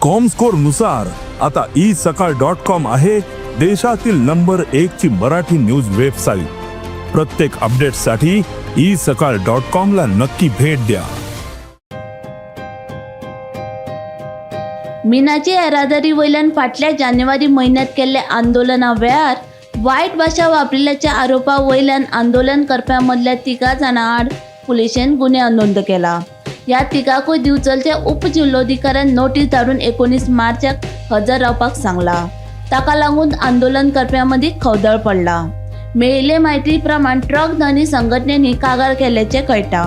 Comscore नुसार आता E सकाळ डॉट कॉम आहे देशातील नंबर एक ची मराठी न्यूज वेबसाईट. प्रत्येक अपडेटसाठी ई सकाळ डॉट कॉम ला नक्की भेट द्या. मिनाची येरादारी वयल्यान फाटल्या जानेवारी म्हयन्यांत केल्ल्या आंदोलना वेळार वायट भाशा वापरिल्ल्याच्या आरोपा वयल्यान आंदोलन करप्यां मदल्या तिगां जाणां आड पुलिशेन गुन्यांव नोंद केला. ह्या तिगांकूय दिवचलच्या उपजिल्लोधिकाऱ्यान नोटीस धाडून 19 मार्चाक हजर रावपाक सांगला. ताका लागून आंदोलन करप्यां मदीं खवदळ पडला. मेळिल्ले म्हायती प्रमाण ट्रक धनी संघटनेन ही कागाळ केल्ल्याचें कळटा.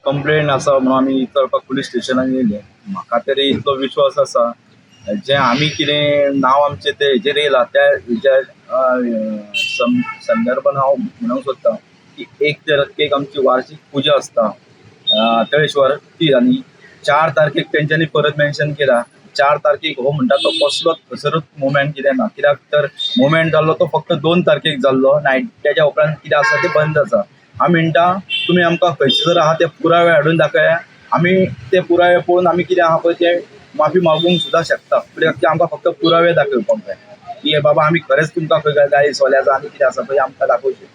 कंप्लेन आसा म्हणून आमी विचारपाक पुलीस स्टेशनान येयले. म्हाका तरी इतलो विश्वास आसा, जें आमी कितें नांव आमचें तें हेजेर येयलां, त्या हेज्या संदर्भान हांव म्हणूंक सोदतां की 1 तारखेक आमची वार्षीक पुजा आसता तळेश्वर ती, आनी 4 तारखेक तेंच्यांनी परत मेन्शन केला. 4 तारखेक हो म्हणटा तो कसलोच थंयसरूच मुवमेंट कितें ना, कित्याक तर मुवमेंट जाल्लो तो फक्त 2 तारखेक जाल्लो नायट. तेज्या उपरांत कितें आसा तें बंद आसा. आमी म्हणटा, तुमी आमकां खंयचे जर आहा ते पुरावे हाडून दाखया. आमी ते पुरावे पळोवन आमी कितें आहा पळय ते माफी मागूंक सुद्दां शकता, कित्याक ते आमकां फक्त पुरावे दाखोवपाक जाय की हे बाबा, आमी खरेंच तुमकां खंय गाळी सोल्या आसा आनी कितें आसा पळय आमकां दाखोवचें.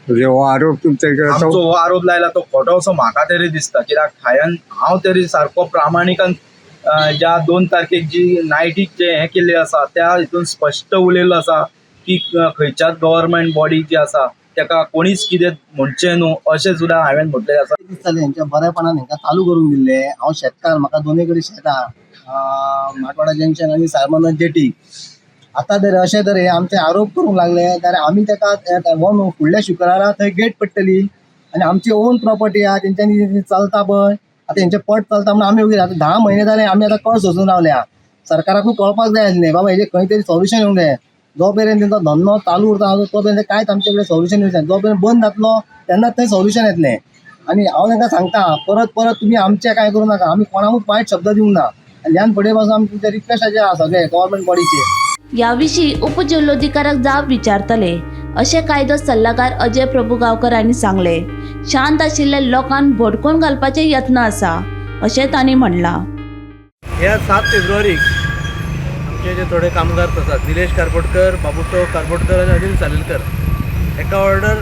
म्हणजे हो आरोप तुमच्या इकडे आमचो हो आरोप लायला तो खोटो असो म्हाका तरी दिसता, कित्याक हांवें हांव तरी सारको प्रामाणिकान ज्या 2 तारखेक जी नायटीक जे हें केल्लें आसा, त्या हितून स्पश्ट उलयल्लो आसा की खंयच्याच गव्हर्मेंट बॉडी जी आसा तेका कोणीच कितें म्हणचें न्हू, अशें सुद्दां हांवें म्हटलेलें आसा. दिसतालें हेंच्या बरेपणान हेंकां चालू करूंक दिल्लें. हांव शेतकार, म्हाका दोनूय कडेन शेत आहा, माटवाडा जंक्शन आनी सारमाना जेटी. आतां जर अशें तर हे आमचे आरोप करूंक लागले जाल्यार आमी तेका हो न्हू, फुडल्या शुक्रारा थंय गेट पडटली आनी आमची ओन प्रॉपर्टी आहा, तेंच्यांनी चलता पळय. आतां हेंचे पट चलता म्हणून आमी वगीर आतां 10 म्हयने जाले, आमी आतां कळ सोसून रावल्या. सरकाराकूय कळपाक जाय आसलें, बाबा हेजें खंय तरी सोल्युशन येवंक जाय. जो मेरेन तेंचो धंदो चालू उरता तो मेरेन कांयच आमचे कडेन सोल्युशन येवचें ना. जो मेरेन बंद जातलो तेन्नाच थंय सोल्युशन येतलें. आनी हांव तांकां सांगता परत परत, तुमी आमचें कांय करूं नाका. आमी कोणाकूच वायट शब्द दिवंक ना. आनी ह्यान फुडें पासून आमी तुमच्या रिक्वेस्टाचेर आसा सगळे गव्हर्मेंट बॉडीचेर. ह्या विशीं उपजिल्लोधिकाऱ्याक जाप विचारतले, अशें कायदो सल्लागार अजय प्रभुगांवकर हांणी सांगलें. शांत आशिल्ल्या लोकांक भडकोवन घालपाचे यत्न आसा, अशें तांणी म्हणलां. ह्या 7 फेब्रुवारीक आमचे जे थोडे कामगार आसात, निलेश कारबोटकर, बाबुसो कारबोटकर आनी अनिल सालेलकर, एका order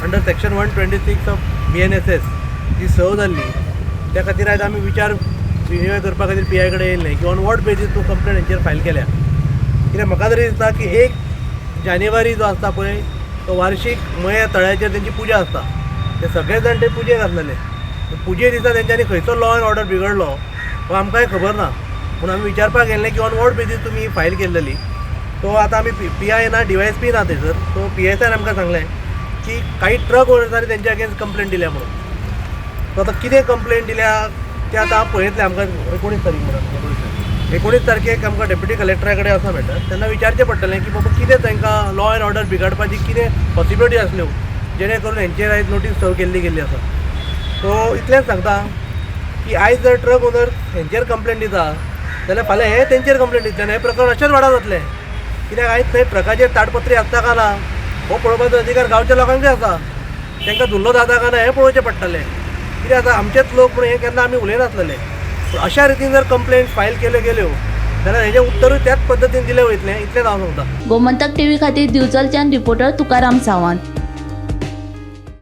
under section 126 of BNSS जी सर्व जाल्ली, त्या खातीर आयज आमी विचार विनिमय करपा खातीर पी I कडेन येयल्ले की ऑन what basis तूं कंप्लेन हेंचेर फायल केल्या. कित्याक म्हाका तरी दिसता की 1 जानेवारी जो आसता पळय, तो वार्षीक मया तळ्याचेर तेंची पुजा आसता. ते सगळे जाण ते पुजेक आसलेले. पुजे दिसा तेंच्यांनी खंयचो लॉ एंड ऑर्डर बिगडलो हो आमकांय खबर ना, पूण आमी विचारपाक गेल्ले की ऑन what basis तुमी फायल केल्लेली. सो आतां आमी पी I ना, डीवायएसपी ना थंयसर. सो पीएसआयन आमकां सांगलें की काही ट्रक ओनर्सांनी तेंच्या अगेन्स्ट कंप्लेन दिल्या म्हणून. सो आतां कितें कंप्लेन दिल्या तें आतां हांव पळयतलें. आमकां 19 तारीख म्हणून, 19 तारखेक आमकां डेप्युटी कलेक्टरा कडेन आसा मॅटर. तेन्ना विचारचें पडटलें की बाबा कितें तांकां लॉ एंड ऑर्डर बिगाडपाची कितें पॉसिबिलिटी आसल्यो, जेणे करून हेंचेर आयज नोटीस सर्व केल्ली गेल्ली आसा. सो इतलेंच सांगता की आयज जर ट्रक ओनर हेंचेर कंप्लेन दिता जाल्यार फाल्यां हे तेंचेर कंप्लेन दितले आनी हें प्रकरण अशेंच वाडत वतलें. कित्याक आयज थंय ट्रकाचेर ताडपत्री आसता काय ना हो पळोवपाचो अधिकार गांवच्या लोकांकय आसा. तांकां धुल्लो जाता काय ना हें पळोवचें पडटलें. कित्याक आतां आमचेच लोक म्हणून हें केन्ना आमी उलयनासलेले, पूण अशा रितीन जर कंप्लेन फायल केल्यो गेल्यो जाल्यार हेजें उत्तरूय त्याच पद्दतीन दिलें वयतलें, इतलेंच हांव सांगता. गोमंतक टीव्ही खातीर दिवचलच्यान रिपोर्टर तुकाराम सावंत.